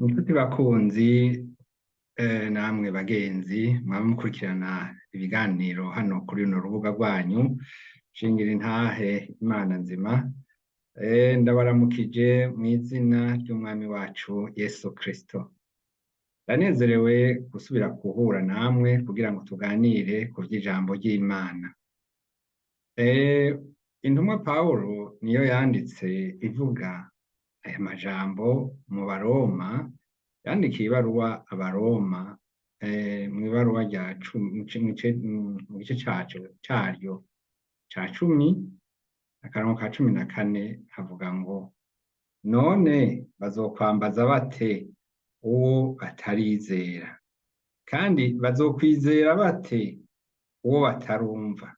Inshuti bakunzi, namwe bagenzi mwaba mukurikirana ibiganiro hano kuri runo rubuga rwanyu Shingira Intahe Imana Nzima, ndabaramukije mw'izina ry'Umwami wacu Yesu Kristo. Ndanezerewe gusubira guhura namwe kugira ngo tuganire ku vy'ijambo ry'Imana. Intumwa Pawulo niyo yanditse ivuga aya majambo mu Baroma, yandikiye ibaruwa Abaroma, mw'ibaruwa rya cumi, mu gice caco caryo ca 10, akarongo ka 14, havuga ngo: "None bazokwambaza bate uwo batarizera? Kandi bazokwizera bate uwo batarumva?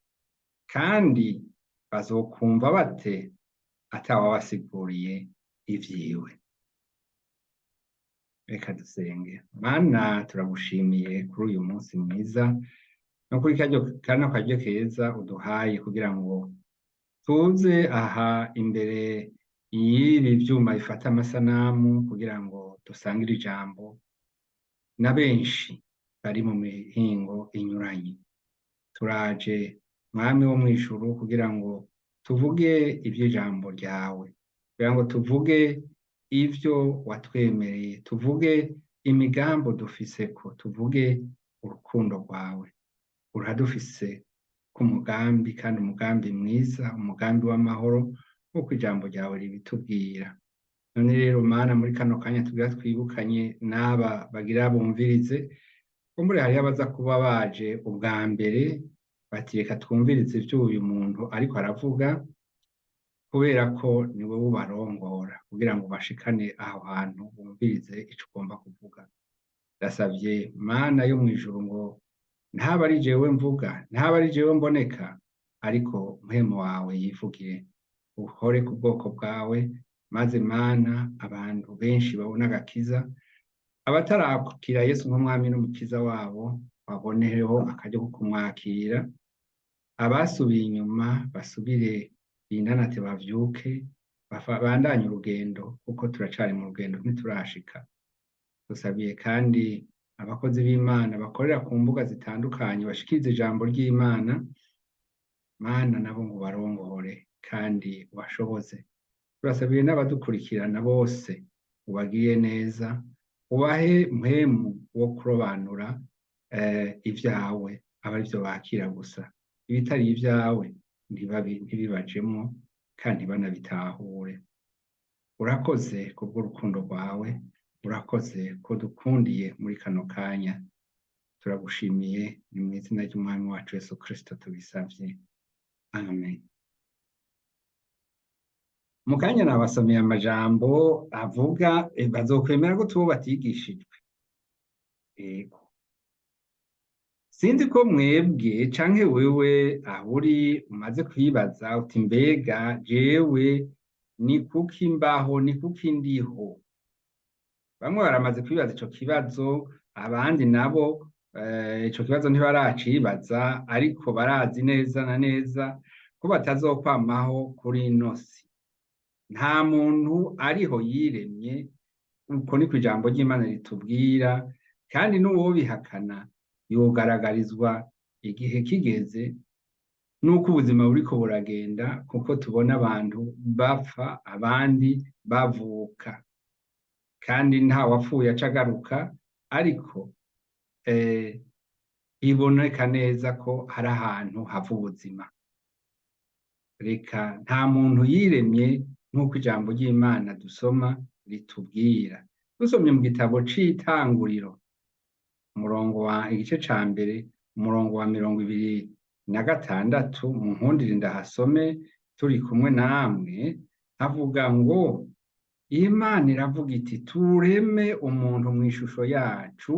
Kandi bazokumva bate atawabasiguriye ivyiwe?" Reka dusenge. Mana, turagushimiye kuri uyu munsi mwiza no kuri kano karyo keza uduhaye kugira ngo tuze aha imbere y'ibi vyuma bifata amasanamu kugira ngo dusangire ijambo na benshi bari mu mihingo inyuranye. Turaje, Mwami wo mw'ijuru, kugira ngo tuvuge ivy'ijambo ryawe, kugira ngo tuvuge ivyo watwemereye, tuvuge imigambi udufiseko, tuvuge urukundo rwawe. Uradufise k'umugambi, kandi umugambi mwiza, umugambi w'amahoro, nk'uko ijambo ryawe ribitubwira. None rero Mana, muri kano kanya tugira twibukanye n'aba bagira bumvirize, kumbure hariho abaza kuba baje ubwa mbere bati: "Reka twumvirize ivyo uyu muntu ariko aravuga," kubera ko ni wewe ubarongora kugira ngo bashikane aho hantu bumvirize ico ugomba kuvuga. Ndasavye, Mana yo mw'ijuru, ngo ntaba ari jewe mvuga, ntaba ari jewe mboneka, ariko Mpwemu wawe yivugire, uhore ku bwoko bwawe, maze Mana, abantu benshi babone agakiza, abatarakira Yesu nk'umwami n'umukiza wabo babonereho akaryo ko kumwakira, abasubiye inyuma basubire binanate bavyuke, bandanye urugendo, kuko turacari mu rugendo, ntiturashika. Dusabiye kandi abakozi b'Imana bakorera ku mbuga zitandukanye bashikiriza ijambo ry'Imana. Mana, nabo ngo barongore kandi ubashoboze. Turasabiye n'abadukurikirana bose, ubagiriye neza, ubahe Mpwemu wo kurobanura ivyawe, aba arivyo bakira gusa, ibitari ivyawe ntibibajemwo kandi ntibanabitahure. Urakoze kubw'urukundo rwawe, urakoze ko dukundiye muri kano kanya. Turagushimiye, ni mw'izina ry'Umwami wacu Yesu Kristo tubisavye, amen. Mu kanya nabasomeye amajambo avuga: "Bazokwemera gute uwo batigishijwe?" Ego, sinzi ko mwebwe canke wewe aho uri umaze kwibaza uti: "Mbega jewe ni kuki mbaho? Ni kuki ndiho?" Bamwe baramaze kwibaza ico kibazo, abandi nabo ico kibazo ntibaracibaza, ariko barazi neza na neza ko batazokwamaho kuri ino si. Nta muntu ariho yiremye, uko niko ijambo ry'Imana ritubwira, kandi n'uwobihakana yogaragarizwa igihe kigeze n'uko ubuzima buriko buragenda, kuko tubona abantu bapfa, abandi bavuka, kandi nta wapfuye aca agaruka, ariko biboneka neza ko hari ahantu hava ubuzima. Reka, nta muntu yiremye nk'uko ijambo ry'Imana dusoma ritubwira. Dusomye mu gitabo c'Itanguriro, umurongo wa igice ca mbere, umurongo wa 26, mu nkundire ndahasome turi kumwe namwe, havuga ngo: "Imana iravuga iti: 'Tureme umuntu mu ishusho yacu,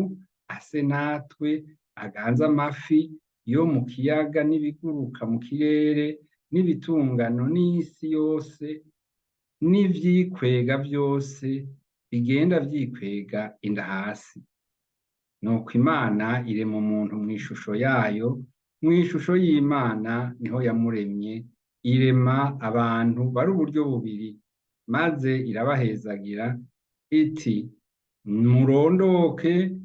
ase natwe, aganze amafi yo mu kiyaga n'ibiguruka mu kirere n'ibitungano n'isi yose n'ivyikwega vyose bigenda vyikwega inda hasi.' Nuko Imana irema umuntu mu ishusho yayo, mu ishusho y'Imana niho yamuremye, irema abantu bari uburyo bubiri, maze irabahezagira iti: Murondoke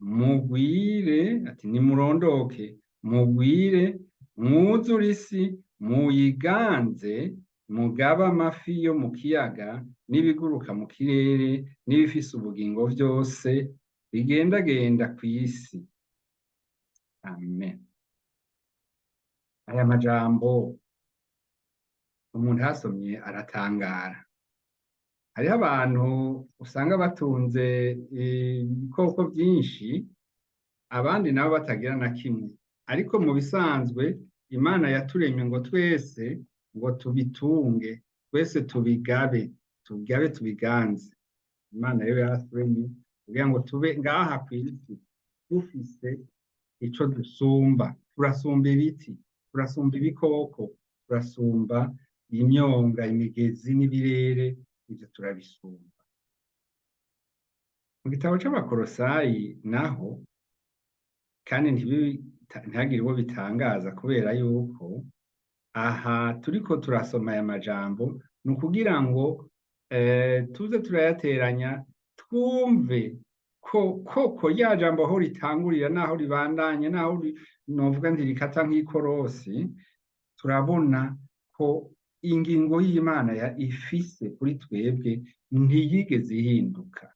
mugwire, ati nimurondoke mugwire, mwuzure isi, muyiganze, mugabe amafi yo mu kiyaga n'ibiguruka mu kirere n'ibifise ubugingo vyose bigendagenda kw'isi. Amen. Aya majambo umuntu asomye aratangara. Hariho abantu usanga batunze ibikoko vyinshi, abandi nabo batagira na kimwe. Ariko mu bisanzwe Imana yaturemye ngo twese ngo tubitunge, twese tubigabe, tubigabe tubiganze. Imana rero yaraturemye kugira ngo tube ngaha kw'isi dufise ico dusumba. Turasumba ibiti, turasumba ibikoko, turasumba imyonga, imigezi n'ibirere, ivyo turabisumba. Mu gitabo c'Abakorosayi naho kandi ntihagire uwo bitangaza, kubera yuko aha turiko turasoma aya majambo ni ukugira ngo tuze turayateranya, twumve ko koko rya jambo aho ritangurira n'aho ribandanya n'aho novuga nti rikata nk'ikorosi. Turabona ko ingingo y'Imana ifise kuri twebwe ntiyigeze ihinduka.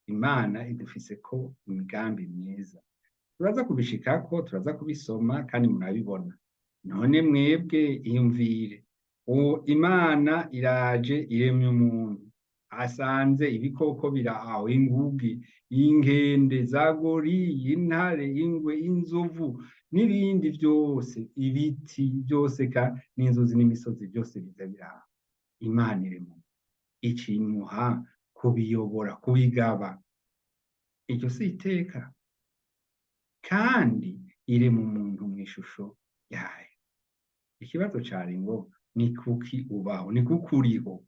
Imana idufise ko imigambi myiza. Turaza kubishikako, turaza kubisoma kandi murabibona. None mwebwe iyumvire, uwo Imana iraje iremye umuntu, asanze ibikoko biraho, inguge, inkende, za goriye, intare, ingwe, inzovu n'ibindi vyose, ibiti byose ka n'inzuzi n'imisozi byose biza biraho. Imana irema ikimuha kubiyobora, kubigaba. Iryo si iteka. Kandi irema umuntu mw'ishusho yayo. Ikibazo cari ngo ni kuki ubaho, ni kuki uriho?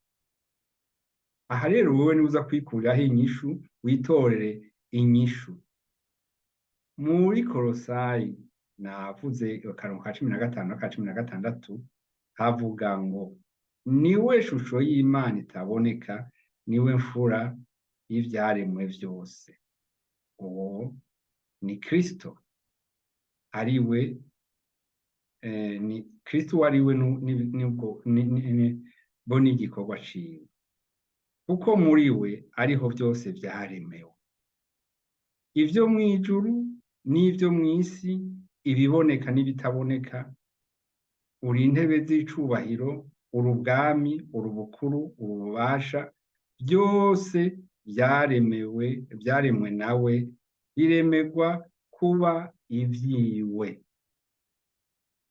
Aha rero wewe niuza kwikuriraho inyishu, witorere inyishu. Muri Korosayi navuze akarongo ka 15 n'aka 16, havuga ngo niwe shusho y'Imana itaboneka, niwe mfura y'ivyaremwe vyose. Uwo ni Kristo, ariwe ni Kristo wariwe nubwo bo n'igikorwa ciwe, kuko muri we ariho vyose vyaremewe, ivyo mw'ijuru n'ivyo mw'isi, ibiboneka n'ibitaboneka. Uri intebe z'icubahiro, uri ubwami, uri ubukuru, uri ububasha, byose vyaremewe, vyaremwe nawe, biremegwa kuba ivyiwe.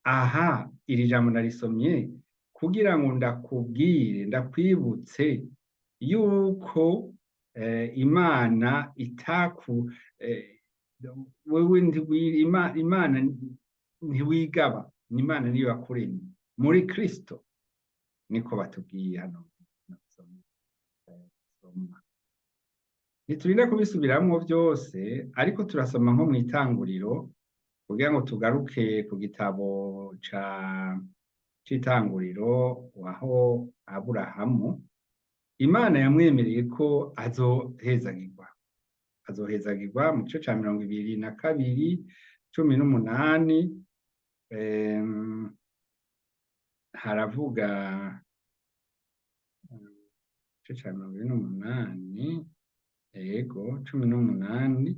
Aha iri jambo narisomye kugira ngo ndakubwire, ndakwibutse yuko Imana itaku wewe Imana ntiwigaba, ni Imana niyo yakuremye muri Kristo, niko batubwiye hano. Ntiturinda kubisubiramwo vyose, ariko turasoma nko mw'itanguriro kugira ngo tugaruke ku gitabo c'itanguriro, aho Aburahamu Imana yamwemereye ko azohezagirwa. Azohezagirwa mu gice ca 22 18, haravuga igice ca 28, ego 18,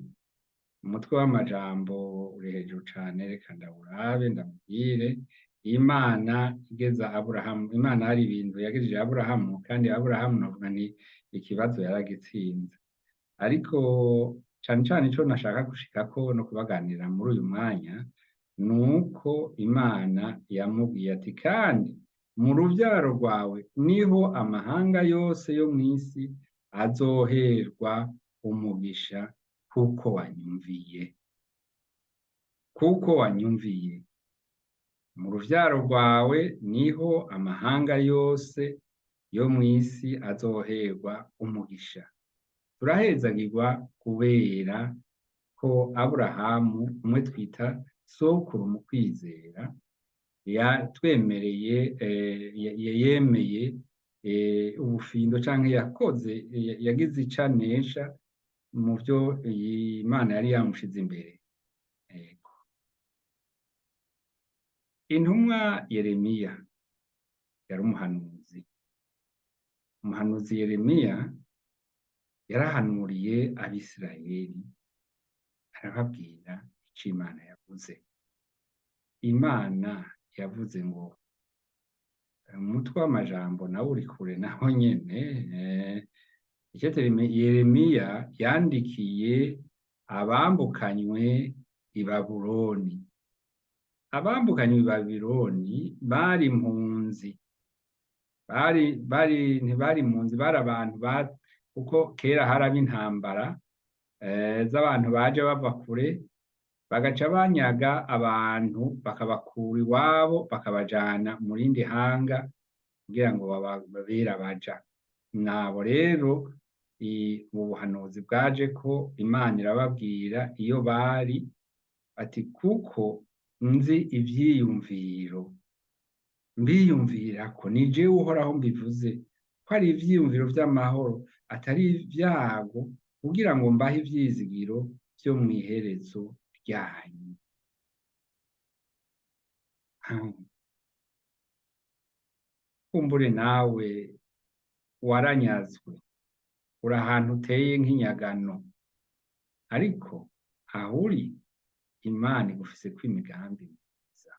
umutwe w'amajambo uri hejuru cane, reka ndawurabe ndamubwire. Imana igeza Aburahamu, Imana hari ibintu yagejeje Aburahamu, kandi Aburahamu navuga ni ikibazo yaragitsinze. Ariko cane cane ico nashaka gushikako no kubaganira muri uyu mwanya nuko Imana yamubwiye ati kandi mu ruvyaro rwawe niho amahanga yose yo mw'isi azoherwa umugisha, kuko wanyumviye, kuko wanyumviye. Mu ruvyaro rwawe niho amahanga yose yo mw'isi azoherwa umugisha. Turahezagirwa kubera ko Aburahamu, umwe twita sokuru mu kwizera, yatwemereye, yemeye ubufindo canke yakoze, yagize ico anesha mu vyo Imana yari yamushize imbere. Yego. Intumwa Yeremiya yari umuhanuzi. Umuhanuzi Yeremiya yarahanuriye Abisirayeli, arababwira ico Imana yavuze. Imana yavuze ngo umutwe w'amajambo nawo uri kure naho nyene. Icete Yeremiya yandikiye abambukanywe i Babuloni. Abambukanywe i Babiloni bari impunzi, bari bari ntibari impunzi, bari abantu kuko kera haraba intambara z'abantu baje bava kure, bagaca banyaga abantu bakabakura iwabo bakabajana mu rindi hanga kugira ngo babere abaja. Nabo rero ubu buhanuzi bwaje ko Imana irababwira iyo bari ati kuko nzi ivyiyumviro mbiyumvirako, ni jewe Uhoraho mbivuze, ko ari ivyiyumviro vy'amahoro atari ivyago, kugira ngo mbahe ivyizigiro vyo mw'iherezo ryanyu. Kumbure nawe waranyazwe, uri ahantu uteye nk'inyagano, ariko aho uri Imana igufiseko imigambi myiza.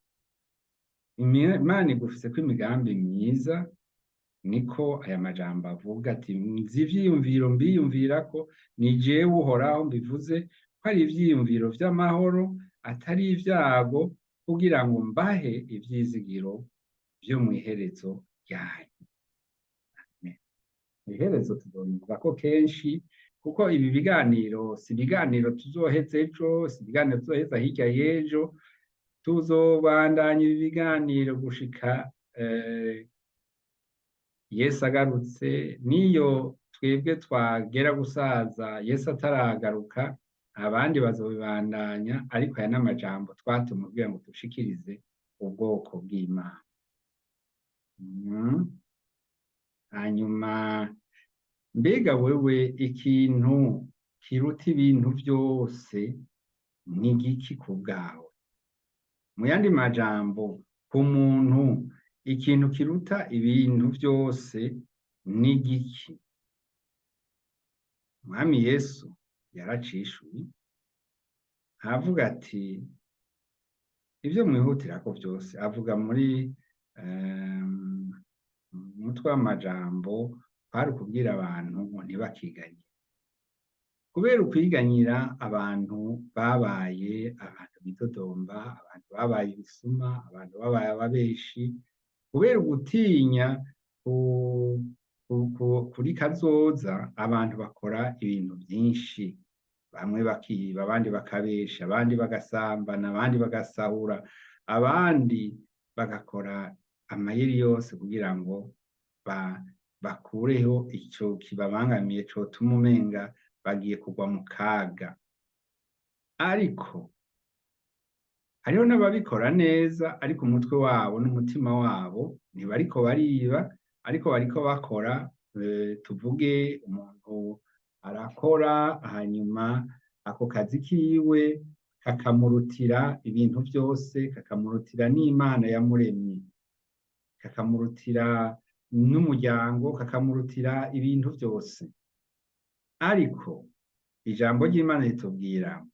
Imana igufiseko imigambi myiza, niko aya majambo avuga ati nzi ivyiyumviro mbiyumvirako, ni jewe Uhoraho mbivuze, ko ari ivyiyumviro vy'amahoro atari ivyago, kugira ngo mbahe ivyizigiro vyo mw'iherezo ryanyu. Amen. Iherezo tuzobivugako kenshi, kuko ibi biganiro si ibiganiro tuzoheza ejo, si ibiganiro tuzoheza hirya y'ejo, tuzobandanya ibi biganiro gushika Yesu agarutse. Niyo twebwe twagera gusaza Yesu ataragaruka, abandi bazobibandanya, ariko aya n'amajambo twatumwe kugira ngo dushikirize ubwoko bw'Imana. Hanyuma mbega wewe ikintu kiruta ibintu vyose ni igiki ku bwawe? Mu yandi majambo, ku muntu ikintu kiruta ibintu vyose ni igiki? Umwami Yesu yaracishuye aravuga ati ivyo mwihutirako vyose, avuga muri umutwe w'amajambo kwari ukubwira abantu ngo ntibakiganyire. Kubera ukwiganyira abantu babaye abantu bidodomba, abantu babaye ibisuma, abantu babaye ababeshi, kubera ugutinya kuri kazoza, abantu bakora ibintu vyinshi, bamwe bakiba, abandi bakabesha, abandi bagasambana, abandi bagasahura, abandi bagakora amayeri yose kugira ngo bakureho ico kibabangamiye cotuma umenga bagiye kugwa mu kaga. Ariko hariho n'ababikora neza, ariko umutwe wabo n'umutima wabo ntibariko bariba, ariko bariko bakora. Tuvuge umuntu arakora, hanyuma ako kazi kiwe kakamurutira ibintu vyose, kakamurutira n'Imana yamuremye, kakamurutira n'umuryango, kakamurutira ibintu vyose. Ariko ijambo ry'Imana ritubwira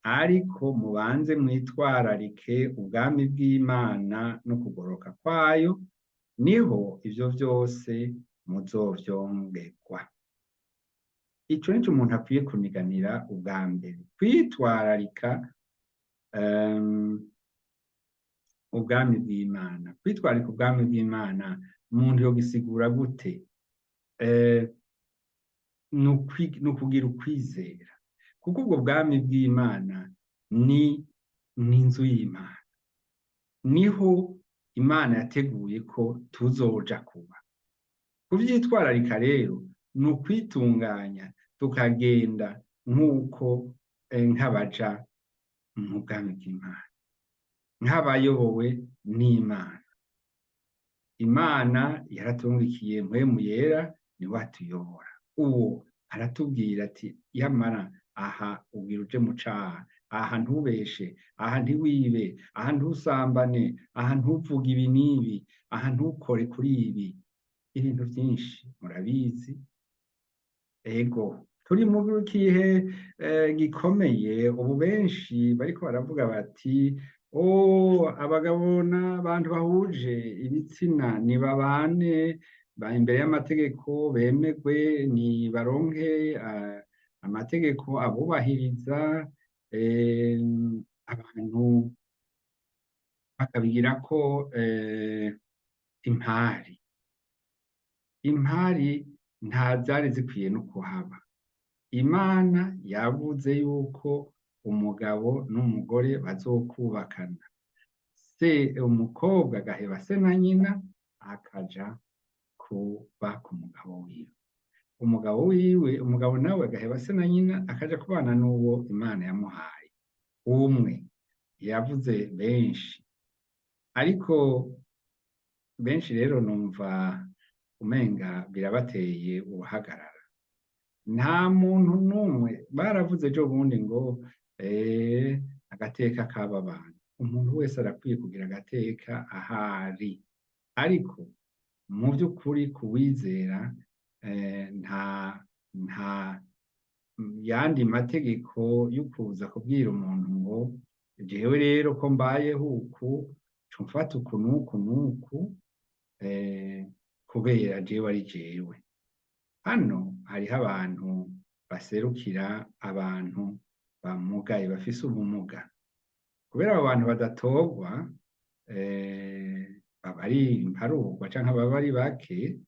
ariko mubanze mwitwararike ubwami bw'Imana no kugoroka kwayo, niho ivyo vyose muzovyongerwa. Ico nico umuntu akwiye kuniganira ubwa mbere, kwitwararika ubwami bw'Imana. Kwitwararika ubwami bw'Imana umuntu yogisigura gute? Ni ukugira ukwizera, kuko ubwo bwami bw'Imana ni inzu y'Imana, niho Imana yateguye ko tuzoja kuba. Kuvyitwararika rero ni ukwitunganya tukagenda nk'uko nk'abaja mu bwami bw'Imana, nk'abayobowe n'Imana. Imana yaratungikiye Mpwemu Yera, niwe atuyobora. Uwo Aratubwira ati yamara aha ubwira uje mu caha, aha ntubeshe, aha ntiwibe, aha ntusambane, aha ntuvuge ibi n'ibi, aha ntukore kuri ibi. Ibintu vyinshi murabizi. Ego, turi mu kihe gikomeye. Ubu benshi bariko baravuga bati abagabo n'abantu bahuje ibitsina nibabane imbere y'amategeko, bemegwe, nibaronke amategeko abubahiriza, abantu bakabigirako impari. Impari nta zari zikwiye no kuhaba. Imana yavuze yuko umugabo n'umugore bazokubakana, se umukobwa agaheba se na nyina akaja kuba ku mugabo wiwe, umugabo wiwe, umugabo nawe agaheba se na nyina akaja kubana n'uwo Imana yamuhaye. Umwe yavuze benshi, ariko benshi rero numva umenga birabateye uruhagarara. Nta muntu n'umwe baravuze ejo bundi ngo agateka k'aba bantu. Umuntu wese arakwiye kugira agateka ahari, ariko mu by'ukuri kuwizera nta yandi mategeko yo kuza kubwira umuntu ngo jewe rero ko mbayeho uku, mfata uku n'uku n'uku, kubera jewe ari jewe. Hano hariho abantu baserukira abantu bamugaye, bafise ubumuga. Kubera abo bantu badatorwa, baba ari imparurwa canke baba ari bake,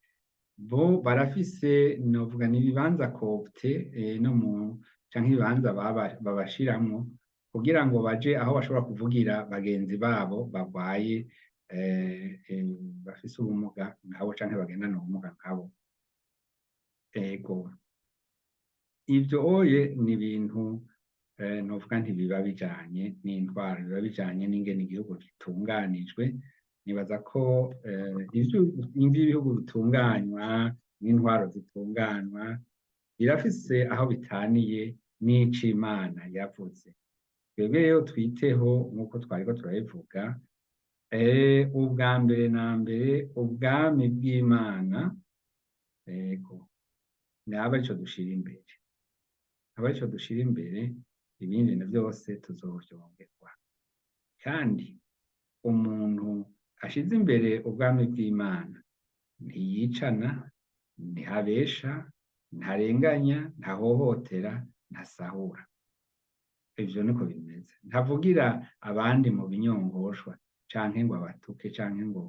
bo barafise, novuga, n'ibibanza coopté no mu canke ibibanza babashiramwo kugira ngo baje aho bashobora kuvugira bagenzi babo barwaye, bafise ubumuga nkabo canke bagendana ubumuga nkabo. Ego, ivyo oye ni ibintu novuga ntibiba bijanye n'intwaro, biba bijanye n'ingene igihugu gitunganijwe. Nibaza ko ivyo ibihugu bitunganywa n'intwaro zitunganywa birafise aho bitaniye n'ico Imana yavuze. Twebwe rero twiteho nk'uko twariko turabivuga, ubwa mbere na mbere ubwami bw'Imana. Ego, naba arico dushira imbere, aba arico dushira imbere, ibindi na vyose tuzovyongerwa. Kandi umuntu ashize imbere ubwami bw'Imana ntiyicana, ntihabesha, ntarenganya, ntahohotera, ntasahura. Ivyo niko bimeze. Ntavugira abandi mu binyongoshwa canke ngo abatuke canke ngo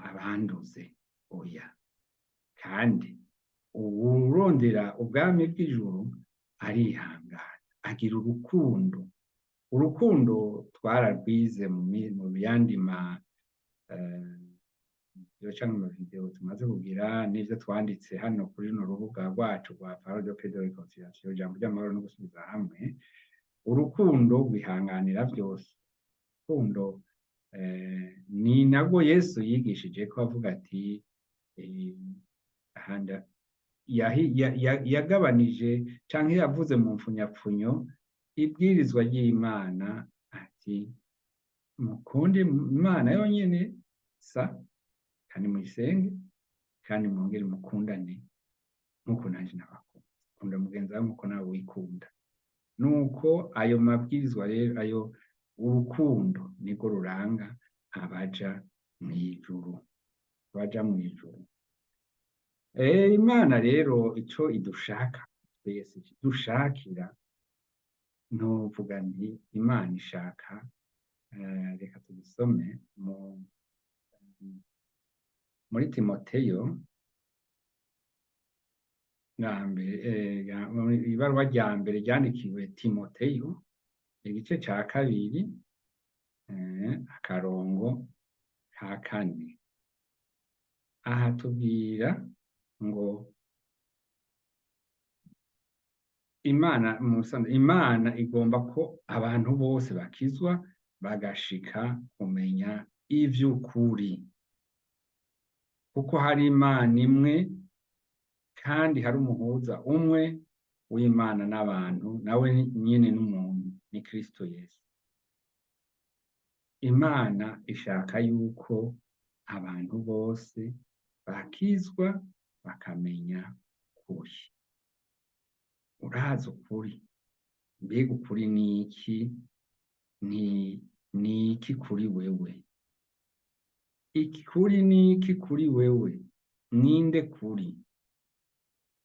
abanduze, oya. Kandi uwurondera ubwami bw'ijuru arihangana, agira urukundo. Urukundo twararwize mu yandi ma canke mu video tumaze kugira n'ivyo twanditse hano kuri runo rubuga rwacu rwa Parole de Paix de Réconciliation, ijambo ry'amahoro no gusubiza hamwe. Urukundo rwihanganira vyose. Urukundo ni nabwo Yesu yigishije ko avuga ati yagabanije canke yavuze mu mfunyapfunyo ibwirizwa ry'Imana ati mukunde Imana yonyene sa, kandi muyisenge, kandi mwongere mukundane nkuko nanje nabakunda. Kunda mugenzi wawe nkuko nawe wikunda. Nuko ayo mabwirizwa rero, ayo urukundo niko ruranga abaja mw'ijuru, abaja mw'ijuru. Imana rero ico idushaka twese, idushakira, novuga nti Imana ishaka, reka tubisome muri Timoteyo ibaruwa rya mbere ryandikiwe Timoteyo, igice ca 2, akarongo ka 4. Aha tubwira ngo Imana igomba ko abantu bose bakizwa bagashika kumenya ivy'ukuri, kuko hari Imana imwe. Kandi hari umuhuza umwe w'Imana n'abantu, nawe nyene n'umuntu, ni Kristo Yesu. Imana ishaka yuko abantu bose bakizwa bakamenya ukuri. Urazi ukuri? Mbega ukuri ni iki? Ni iki kuri wewe? Ikuri ni iki kuri wewe? Ninde kuri?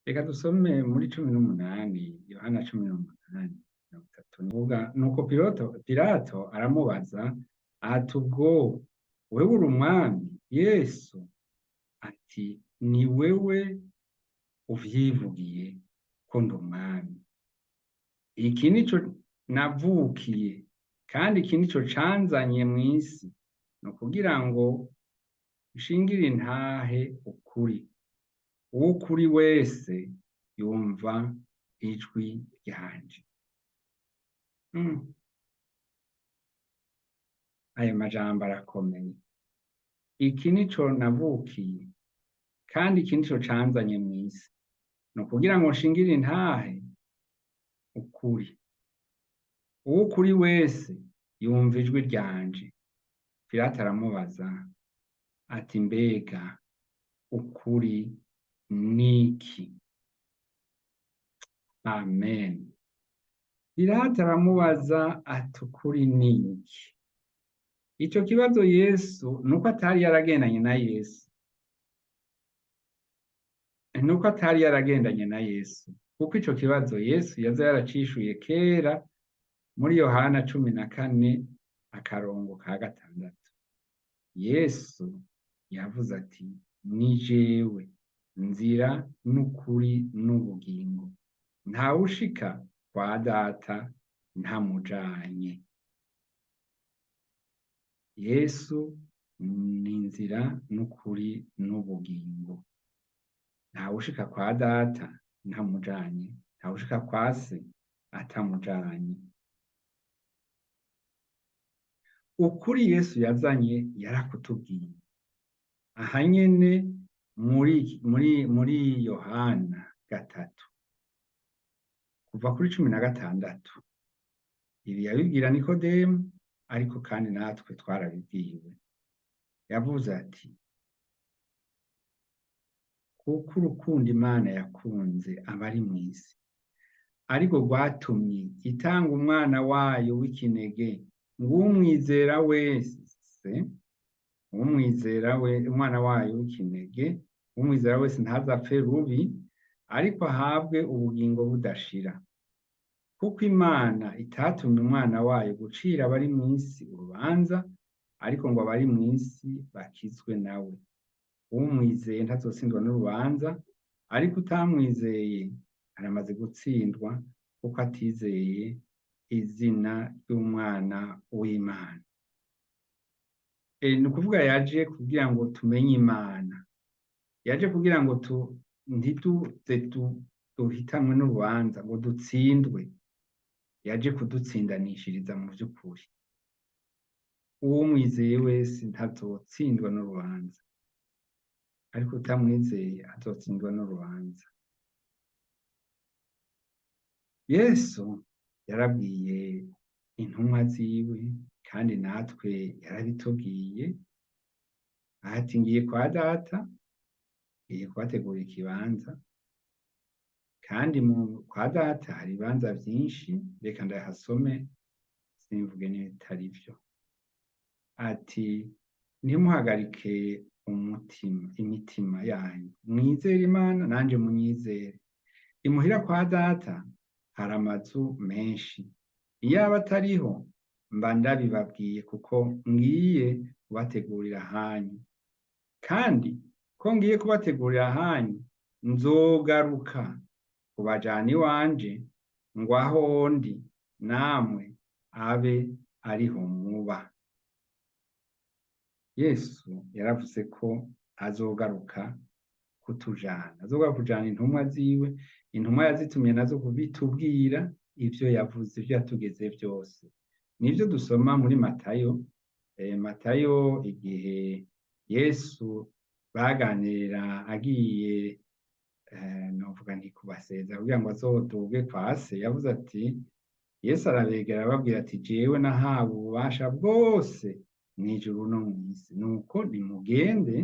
Reka dusome muri 18, Yohana 18:30. Vuga nuko Pilato aramubaza ati: "Ubwo wewe uri umwami?" Yesu ati: "Ni wewe uvyivugiye ko ndi umwami. Iki nico navukiye, kandi iki nico canzanye mw'isi, ni ukugira ngo nshingire intahe ukuri. Uw'ukuri wese yumva ijwi ryanje." Ayo majambo arakomeye. Iki nico navukiye, kandi iki nico canzanye mw'isi, ni ukugira ngo nshingire intahe ukuri. Uw'ukuri wese yumva ijwi ryanje. Pilato aramubaza ati: "Mbega ukuri niki?" Amen. Pilato aramubaza ati: "Ukuri niki?" Ico kibazo Yesu nuko atari yaragendanye na Yesu, nuko atari yaragendanye na Yesu, kuko ico kibazo Yesu yaza yaracishuye kera muri Yohana 14 akarongo ka 6. Yesu yavuze ati: "Ni jewe nzira n'ukuri n'ubugingo, ntawushika kwa Data ntamujanye." Yesu ni inzira n'ukuri n'ubugingo. Ntawushika kwa Data ntamujanye, ntawushika kwa Se atamujanye. Ukuri Yesu yazanye yarakutubwiye. Aha nyene muri Yohana 3 kuva kuri 16. Ibi yabibwira Nikodemu, ariko kandi natwe twarabibwiwe. Yavuze ati: "Kuko urukundo Imana yakunze abari mw'isi ariko rwatumye itanga umwana wayo w'ikinege, ngo umwizera wese, umwizera we, umwana wayo w'ikinege, umwizera wese ntazapfe rubi, ariko ahabwe ubugingo budashira. Kuko Imana itatumye umwana wayo gucira abari mw'isi urubanza, ariko ngo abari mw'isi bakizwe nawe. Umwizeye ntazotsindwa n'urubanza, ariko utamwizeye aramaze gutsindwa, kuko atizeye izina ry'umwana w'Imana." Ni ukuvuga yaje kugira ngo tumenye Imana, yaje kugira ngo ntituze duhitanwe n'urubanza ngo dutsindwe, yaje kudutsindanishiriza mu vy'ukuri. Uwumwizeye wese ntazotsindwa n'urubanza, ariko utamwizeye azotsindwa n'urubanza. Yesu yarabwiye intumwa ziwe, kandi natwe yarabitubwiye, ati: "Ngiye kwa Data, ngiye kubategurira ikibanza, kandi kwa Data hari ibibanza vyinshi." Reka ndahasome simvuge n'ibitari vyo. Ati: "Ntimuhagarike umutima, imitima yanyu, mwizere Imana nanje munyizere. Imuhira kwa Data hari amazu menshi, iyaba atariho mba ndabibabwiye, kuko ngiye kubategurira ahanyu. Kandi ko ngiye kubategurira ahanyu, nzogaruka kubajana iwanje, ngo aho ndi namwe abe ariho muba." Yesu yaravuze ko azogaruka kutujana, azogaruka kujana intumwa ziwe. Intumwa yazitumye nazo kubitubwira ivyo yavuze, ivyo yatugeze vyose. Nivyo dusoma muri Matayo. Matayo, igihe Yesu baganira agiye Novuga nti kubasezera kugira ngo azoduge kwa se, yavuze ati Yesu arabegera arababwira ati jewe nahawe ububasha bwose mw'ijuru no mw'isi, nuko nimugende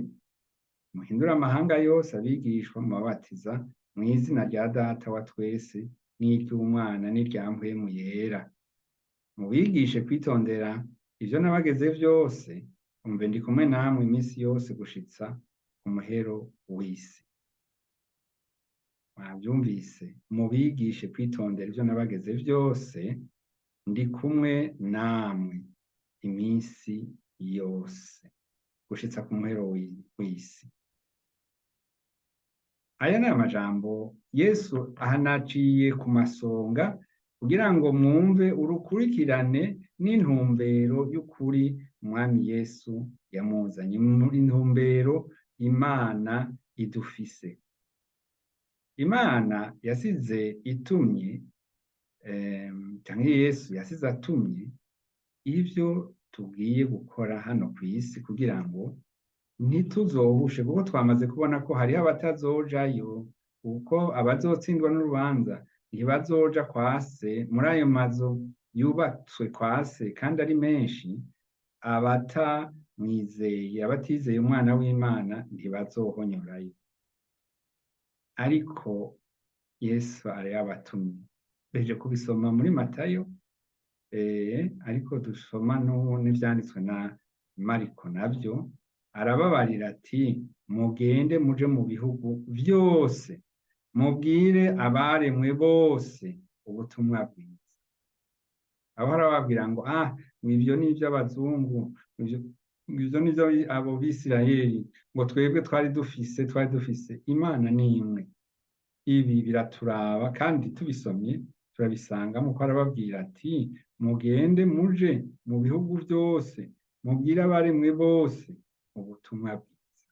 muhindure amahanga yose abigishwa, mubabatiza mw'izina rya Data wa twese n'iry'Umwana n'irya Mpwemu Yera, mubigishe kwitondera ivyo nabageze vyose, umve ndi kumwe namwe iminsi yose gushitsa ku muhero w'isi. Mwavyumvise, mubigishe kwitondera ivyo nabageze vyose, ndi kumwe namwe iminsi yose gushitsa ku muhero w'isi. Aya ni amajambo Yesu ahanaciye ku masonga kugira ngo mwumve urukurikirane n'intumbero y'ukuri Umwami Yesu yamuzanye, intumbero Imana idufise. Imana yasize itumye, canke Yesu yasize atumye ivyo tugiye gukora hano kw'isi kugira ngo ntituzohushe, kuko twamaze kubona ko hariho abatazojayo, kuko abazotsindwa n'urubanza ntibazoja kwa se muri ayo mazu yubatswe kwa se kandi ari menshi. Abatamwizeye, abatizeye Umwana w'Imana ntibazohonyorayo. Ariko Yesu arayabatumye. Beje kubisoma muri Matayo, ariko dusoma n'ivyanditswe na Mariko navyo. Arababarira ati mugende muje mu bihugu vyose, mubwire abaremwe bose ubutumwa bwiza. Aho arababwira ngo ivyo ni ivy'abazungu, ivyo ni ivyo abo Bisirayeli, ngo twebwe twari dufise Imana ni imwe. Ibi biraturaba kandi tubisomye turabisangamo ko arababwira ati mugende muje mu bihugu vyose, mubwire abaremwe bose ubutumwa bwiza.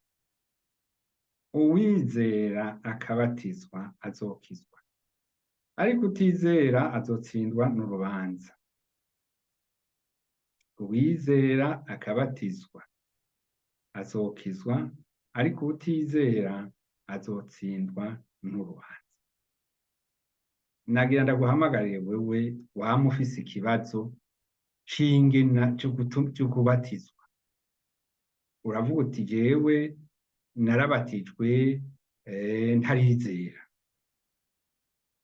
Uwizera akabatizwa azokizwa, ariko utizera azotsindwa n'urubanza. Uwizera akabatizwa azokizwa, ariko utizera azotsindwa n'urubanza. Nagira ndaguhamagarire wewe wama ufise ikibazo c'ingena co kubatizwa. Uravuga uti jewe narabatijwe ntarizera,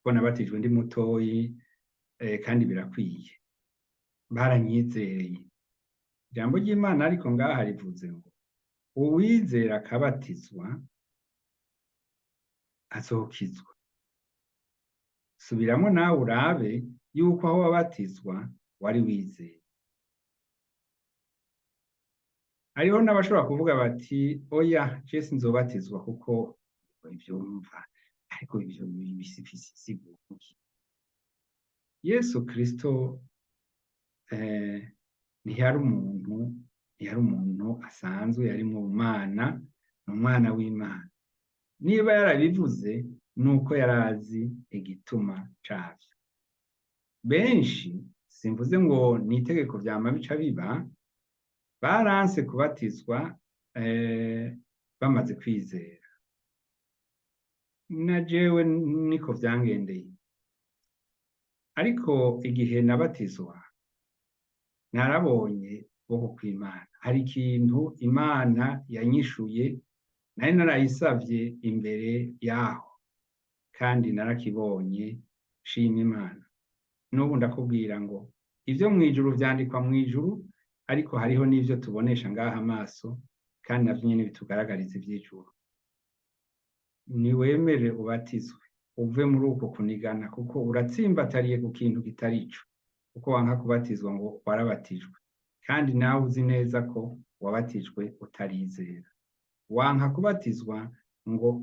ko nabatijwe ndi mutoyi, kandi birakwiye, baranyizeye. Ijambo ry'Imana ariko ngaha rivuze ngo uwizera akabatizwa azokizwa. Subiramo nawe urabe yuko aho wabatizwa wari wizeye. Hariho n'abashobora kuvuga bati oya je sinzobatizwa kuko ivyumva, ariko ivyo bisigoye. Yesu Kristo ntiyari umuntu asanzwe, yari mu Mana, ni umwana w'Imana. Niba yarabivuze nuko yarazi igituma cavyo. Benshi, simvuze ngo ni itegeko vyama bica biba, baranse kubatizwa bamaze kwizera. Na jewe niko vyangendeye. Ariko igihe nabatizwa narabonye ukuboko kw'Imana. Hari ikintu Imana yanyishuye, nari narayisavye imbere yaho, kandi narakibonye. Shima Imana. N'ubu ndakubwira ngo ivyo mw'ijuru vyandikwa mw'ijuru, ariko hariho n'ivyo tubonesha ngaha amaso, kandi navyo nyene bitugaragariza ivy'ijuru. Niwemere ubatizwe, uve muri uko kunigana, kuko uratsimbatariye ku kintu kitari ico, kuko wanka kubatizwa ngo warabatijwe, kandi nawe uzi neza ko wabatijwe utarizera. Wanka kubatizwa ngo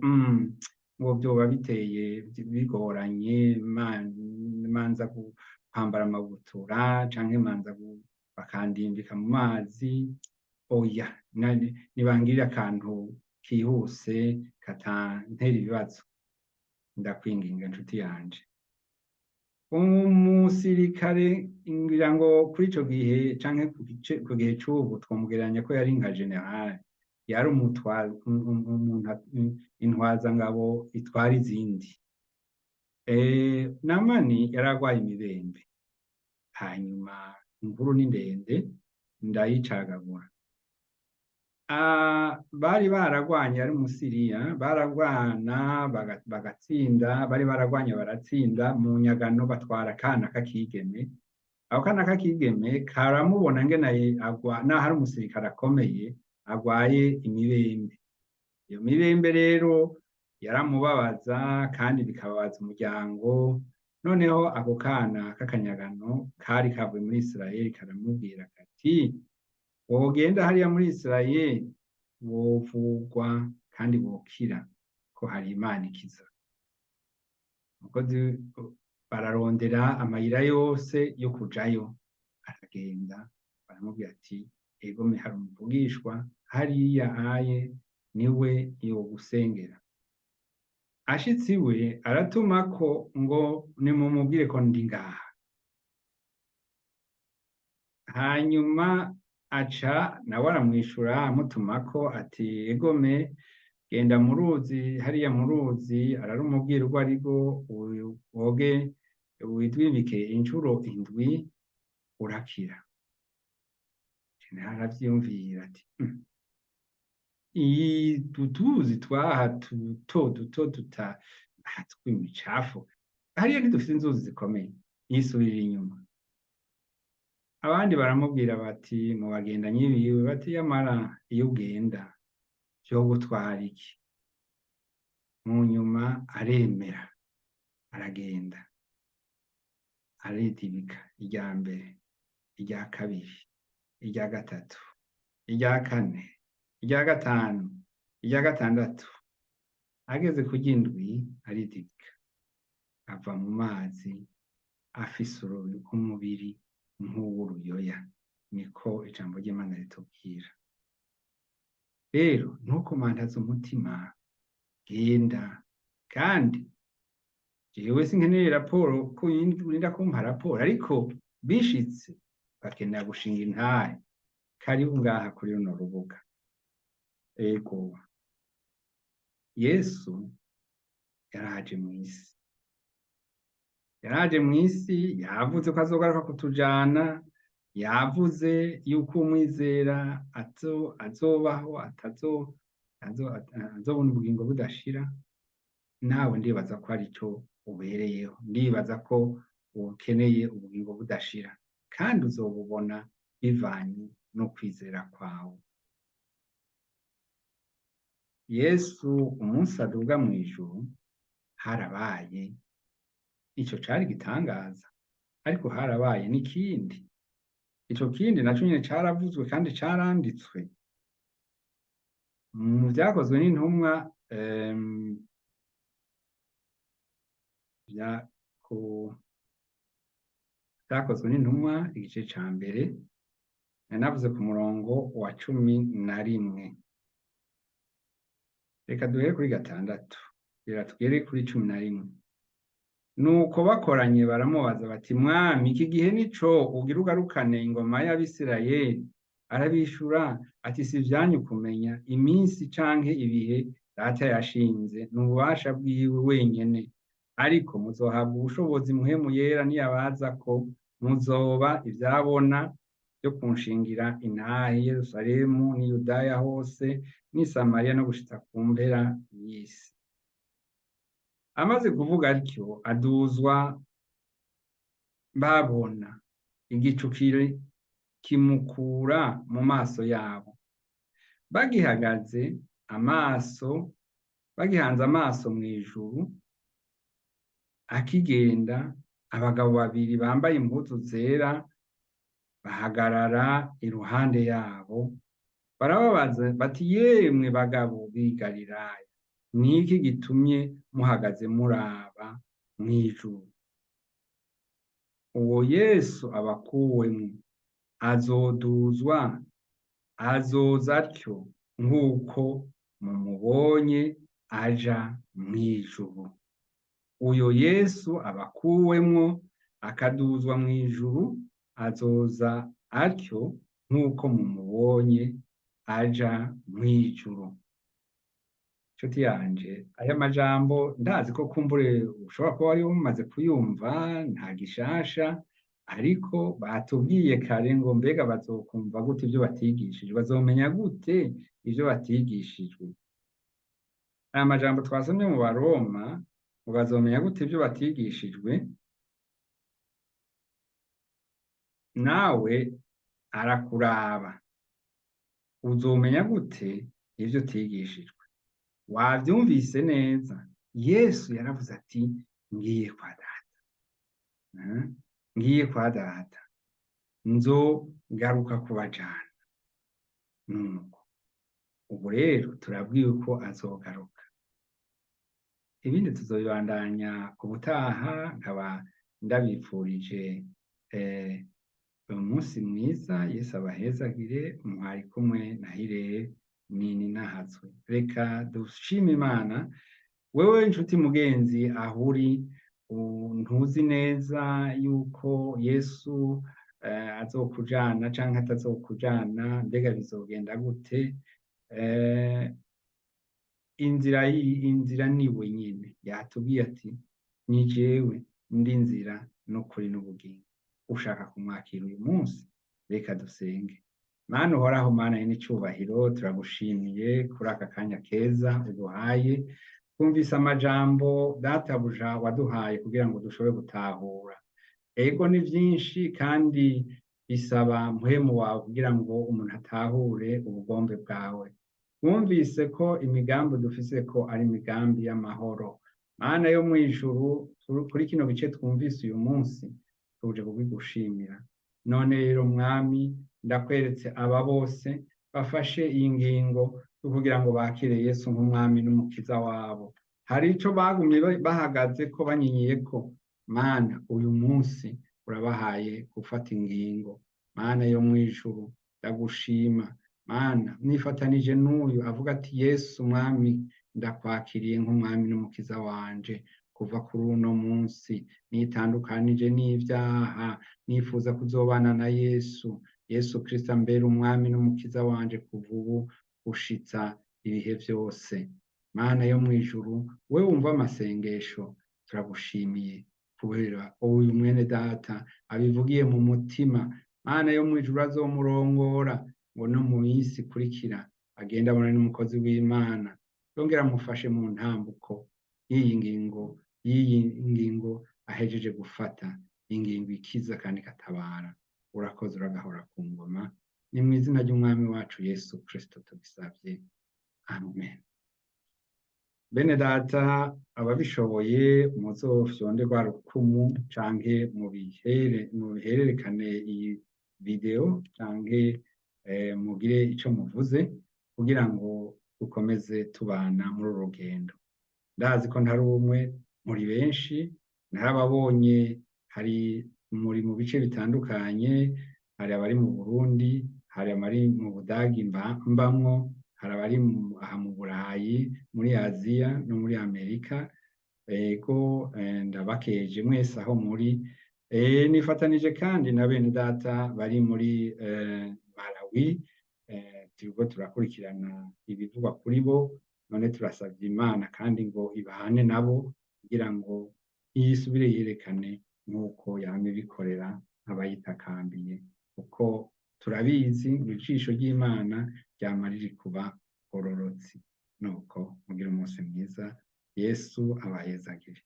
ngo vyoba biteye bigoranye, manza kwambara amabutura canke manza bakandimbika mu mazi. Oya, nibangirire akantu kihuse katantera ibibazo. Ndakwinginga nshuti yanje. Umusirikare ngira ngo kuri ico gihe canke ku gihe c'ubu twomugereranya ko yari nka general. Yari umuntu, intwazangabo itwara izindi. Namani yari arwaye imibembe. Hanyuma inkuru ni ndende, ndayicagagura. Bari baragwanye, ari Umusiriya, baragwana bagatsinda, bari baragwanye baratsinda, mu nyagano batwara akana k'akigeme. Ako kana k'akigeme karamubona ngene agwa, naho ari umusirikare akomeye, agwaye imibembe. Iyo mibembe rero yaramubabaza kandi bikababaza umuryango. Noneho ako kana k'akanyagano kari kavuye muri Isirayeli karamubwira kati: "Wogenda hariya muri Isirayeli, wovugwa kandi wokira, ko hari Imana ikiza." Umukozi bararondera amayira yose yo kujayo, aragenda, baramubwira ati: "Egome, hari umuvugishwa hariya aye, niwe yogusengera." Ashitse iwe, aratumako ngo: "Nimumubwire ko ndi ngaha." Hanyuma aca nawe aramwishura, amutumako ati: "Egome, genda mu ruzi hariya, mu ruzi ararumubwira urwo arirwo, woge widwibike incuro 7, urakira." Aravyiyumvira ati: "Iyi tutuzi twaha duto duto duta tw'imicafu, hariya ntidufite inzuzi zikomeye." Yisubirira inyuma. Abandi baramubwira bati, mu bagendanyi biwe, bati: "Yamara iyo ugenda vyogutwara iki?" Mu nyuma aremera, aragenda, aridibika irya mbere, irya kabiri, irya gatatu, irya kane, irya gatanu, irya gatandatu. Ageze ku ry'indwi aridibika, ava mu mazi afise umubiri nk'uw'uruyoya. Niko ijambo ry'Imana ritubwira. Rero ntukomantaze umutima, genda. Kandi jewe sinkeneye raporo ko urinda kumpa raporo, ariko bishitse bakenera gushinga intahe, karibu ngaha kuri runo rubuga. Ego, Yesu yaraje mw'isi, yaraje mw'isi, yavuze ko azogaruka kutujana, yavuze yuko umwizera azobaho, azobona ubugingo budashira. Nawe ndibaza ko arico ubereyeho, ndibaza ko ukeneye ubugingo budashira, kandi uzobubona bivanye no kwizera kwawe. Yesu umunsi aduga mw'ijuru harabaye ico cari igitangaza, ariko harabaye n'ikindi. Ico kindi naco nyene caravuzwe kandi caranditswe mu Vyakozwe n'Intumwa, Vyakozwe n'Intumwa igice ca mbere, navuze ku murongo wa 11. Reka duhere kuri 6 kugira tugere kuri 11. Nuko bakoranye baramubaza bati: "Mwami, iki gihe nico ugira ugarukane ingoma y'Abisirayeli?" Arabishura ati: "Si ivyanyu kumenya iminsi canke ibihe Data yashinze n'ububasha bwiwe wenyene, ariko muzohabwa ubushobozi Mpwemu Yera niyabazako, muzoba ivyabona vyo kunshingira intahe i Yerusalemu n'i Yudaya hose n'i Samariya no gushitsa ku mpera y'isi." Amaze kuvuga atyo, aduzwa babona, igicu kimukura mu maso yabo. Bagihagaze amaso, bagihanze amaso mw'ijuru akigenda, abagabo babiri bambaye impuzu zera bahagarara iruhande yabo, barababaza bati: "Yemwe bagabo b'i Galilaya, niki gitumye muhagaze muraba mw'ijuru? Uwo Yesu abakuwemwo azoduzwa, azoza atyo nk'uko mumubonye aja mw'ijuru." Uyo Yesu abakuwemwo akaduzwa mw'ijuru azoza atyo nk'uko mumubonye aja mw'ijuru. Nshuti yanje, aya majambo ndazi ko kumbure ushobora kuba wari umaze kuyumva, nta gishasha, ariko batubwiye kare ngo mbega bazokumva gute ivyo batigishijwe, bazomenya gute ivyo batigishijwe? Aya majambo twasomye mu Baroma ngo bazomenya gute ivyo batigishijwe, nawe arakuraba. Uzomenya gute ivyo utigishijwe? Wavyumvise neza, Yesu yaravuze ati ngiye kwa data, ngiye kwa data, nzogaruka kubajana. Nuko ubu rero turabwiwe ko azogaruka. Ibindi tuzobibandanya ubutaha, nkaba ndabifurije umunsi mwiza. Yesu abahezagire. Mwari kumwe na Hirere nini nahatswe. Reka dushime Imana. Wewe nshuti mugenzi aho uri, ntuzi neza yuko Yesu azokujana canke atazokujana, mbega bizogenda gute? Inzira niwe nyene yatubwiye ati ni jewe ndi nzira n'ukuri n'ubugingo. Ushaka kumwakira uyu munsi? Reka dusenge. Mana uhoraho, Mana y'icubahiro, turagushimiye kuri aka kanya keza uduhaye. Twumvise amajambo databuja waduhaye kugira ngo dushobore gutahura. Ego ni vyinshi kandi bisaba mpwemu wawe kugira ngo umuntu atahure ubugombe bwawe. Twumvise ko imigambi dufise ko ari imigambi y'amahoro. Mana yo mw'ijuru, kuri kino gice twumvise uyu munsi tuje kubigushimira. None rero Mwami, ndakweretse aba bose bafashe iyi ngingo yo kugira ngo bakire Yesu nk'umwami n'umukiza wabo. Hari ico bagumye bahagaze ko banyinyiyeko. Mana, uyu munsi urabahaye gufata ingingo. Mana yo mw'ijuru, ndagushima. Mana, nifatanije n'uyu avuga ati Yesu Mwami, ndakwakiriye nk'umwami n'umukiza wanje. Kuva kuri uno munsi nitandukanije n'ivyaha, nifuza kuzobana na Yesu. Yesu Kristo ambere umwami n'umukiza wanje kuva ubu gushitsa ibihe vyose. Mana yo mw'ijuru, wewe wumva amasengesho, turagushimiye kubera uyu mwene data abivugiye mu mutima. Mana yo mw'ijuru, azomurongora ngo no mu minsi ikurikira agende abone n'umukozi w'Imana, yongera amufashe mu ntambuko y'iyi ngingo ahejeje gufata, ingingo ikiza kandi ikatabara. Urakoze, uragahora ku ngoma. Ni mu izina ry'umwami wacu Yesu Kristo tubisabye, amen. Bene data, ababishoboye muzofyonde rwa rukumu canke mubihererekane iyi video canke mugire ico muvuze kugira ngo dukomeze tubana muri uru rugendo. Ndazi ko ntari umwe, muri benshi narababonye, hari muri mu bice bitandukanye, hari abari mu Burundi, hari abari mu Budagi mbamwo, hari abari aha mu Burayi, muri Aziya no muri Amerika. Ego, ndabakeje mwese aho muri. Nifatanije kandi na bene data bari muri Malawi, turiko turakurikirana ibivugwa kuri bo. None turasavye Imana kandi ngo ibane nabo kugira ngo iyisubire yerekane nk'uko yama ibikorera abayitakambiye, kuko turabizi ngo ijisho ry'Imana ryama riri kuba gororotsi. Nuko mugire umunsi mwiza, Yesu abahezagire.